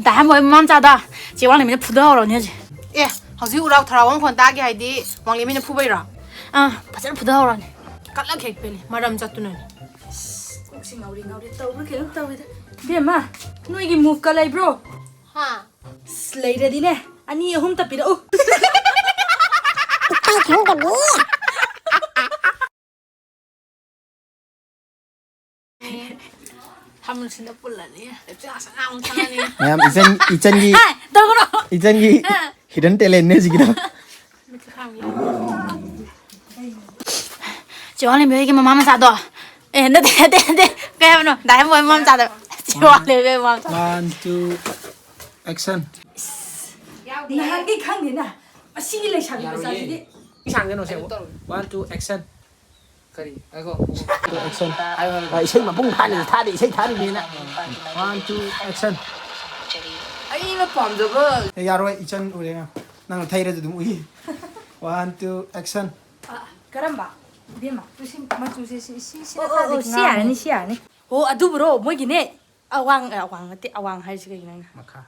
ꯗꯥ ꯍꯦꯃꯣꯏ ꯃꯃꯥ ꯃꯆꯥꯗ ꯆꯦ ꯋꯥꯡꯂꯦꯟꯕꯤꯅ ꯐꯨꯗꯍꯧꯔꯕꯅꯤ ꯍꯧꯖꯤꯛ꯫ ꯑꯦ, ꯍꯧꯖꯤꯛ ꯎꯔꯥꯎ ꯊꯔꯥꯎ ꯑꯃ ꯈꯣꯟ ꯇꯥꯒꯦ ꯍꯥꯏꯗꯤ ꯋꯥꯡꯂꯦꯟꯕꯤꯅ ꯐꯨꯕꯩꯔꯣ? ꯑꯥ, ꯐꯖꯅ ꯐꯨꯗꯍꯧꯔꯕꯅꯤ꯫ ꯀꯠꯂ ꯍꯦꯛ ꯄꯦꯜꯂꯤ, ꯃꯔꯝ ꯆꯠꯇꯨꯅꯅꯤ꯫ ꯀꯣꯛꯁꯤ ꯉꯥꯎꯔꯤ ꯉꯥꯎꯔꯤ ꯇꯧꯕ꯭ꯔꯥ ꯀꯩꯅꯣꯝ ꯇꯧꯋꯤꯗ꯫ ꯏꯕꯦꯝꯃ, ꯅꯣꯏꯒꯤ ꯃꯨꯛꯀ ꯂꯩꯕ꯭ꯔꯣ? ꯍꯥ? ꯑꯁ, ꯂꯩꯔꯗꯤꯅꯦ, ꯑꯅꯤ ꯑꯍꯨꯝꯇ ꯄꯤꯔꯛꯎ꯫ ꯏꯀꯥꯏ ꯈꯪꯗꯕꯤ꯫ ꯐꯝꯃꯨꯁꯤꯅ ꯄꯨꯜꯂꯅꯤ꯫ ꯂꯩꯆꯤꯜ ꯉꯥꯛꯁꯪ ꯉꯥꯡꯕ ꯁꯪꯉꯅꯤ꯫ ꯃꯌꯥꯝ ꯏꯆꯟ, ꯏꯆꯟꯒꯤ, ꯍꯥꯏ, ꯇꯧꯒꯅꯣ꯫ ꯏꯆꯟꯒꯤ ꯍꯥ꯫ Hidden talent ꯅꯦ ꯍꯧꯖꯤꯛꯀꯤꯗꯣ꯫ ꯃꯤꯠꯁꯦ ꯈꯥꯡꯉꯤ꯫ ꯆꯦ ꯋꯥꯡꯂꯦꯝꯕꯤ ꯍꯣꯏꯒꯤ ꯃꯃꯥ ꯃꯆꯥꯗꯣ꯫ ꯑꯦ, ꯅꯠꯇꯦ, ꯅꯠꯇꯦ, ꯅꯠꯇꯦ꯫ ꯀꯩ ꯍꯥꯏꯕꯅꯣ? ꯗꯥ ꯍꯦꯃꯣ ꯍꯣꯏ ꯃꯃꯥ ꯃꯆꯥꯗꯣ꯫ ꯆꯦ ꯋꯥꯡꯂꯦꯝꯕꯤ ꯍꯣꯏ ꯃꯃꯥ ꯃꯆꯥ꯫ One, two, action. ꯅꯍꯥꯟꯒꯤ ꯈꯪꯗꯦꯅ꯫ ꯑꯁꯤꯒꯤ ꯂꯩꯁꯥꯕꯤ ꯃꯆꯥꯁꯤꯗꯤ꯫ ꯏꯁꯥꯡꯒꯅꯣ ꯁꯦ꯫ One, two, action. ꯀꯔꯤ? ꯉꯥꯏꯈꯣ꯫ Two, action. ꯍꯥꯏꯌꯣ, ꯍꯥꯏꯌꯣ꯫ ꯑ, ꯏꯁꯩ ꯃꯄꯨꯡ ꯐꯥꯅ ꯊꯥꯗꯦ, ꯏꯁꯩ ꯊꯥꯔꯤꯅꯦꯅ꯫ One, two, action. ꯑꯩꯅ ꯄꯥꯝꯖꯕ꯫ ꯑꯦ, ꯌꯥꯔꯣꯏ, ꯏꯆꯟ ꯎꯔꯦ ꯉꯥ꯫ ꯅꯪꯅ ꯊꯩꯔꯁꯨ ꯑꯗꯨꯝ ꯎꯏ꯫ One, two, action. ꯑ, ꯀꯔꯝꯕ? ꯏꯕꯦꯝꯃ, ꯇꯨ ꯁꯤ ꯃꯆꯨꯁꯦ ꯁꯤ, ꯁꯤ, ꯁꯤꯅ ꯑꯣ, ꯑꯣ, ꯑꯣ, ꯈꯔꯗꯤ ꯁꯤ ꯌꯥꯔꯅꯤ, ꯉꯥꯡꯉꯦ꯫ ꯁꯤ ꯌꯥꯔꯅꯤ꯫ ꯑꯣ, ꯑꯗꯨꯕꯨꯔꯣ? ꯃꯣꯏꯒꯤꯅꯦ꯫ ꯑꯋꯥꯡ, ꯑꯋꯥꯡ ꯅꯠꯇꯦ, ꯑꯋꯥꯡ ꯍꯥꯏꯔꯤꯁꯤ ꯀꯩꯒꯤꯅꯣ ꯑꯩꯅ? ꯃꯈꯥ꯫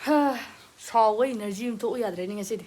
ꯍꯥ, ꯁꯥꯎꯕ energy ꯑꯃ ꯊꯣꯛꯎ ꯌꯥꯗ꯭ꯔꯦꯅꯦ ꯉꯁꯤꯗꯤ꯫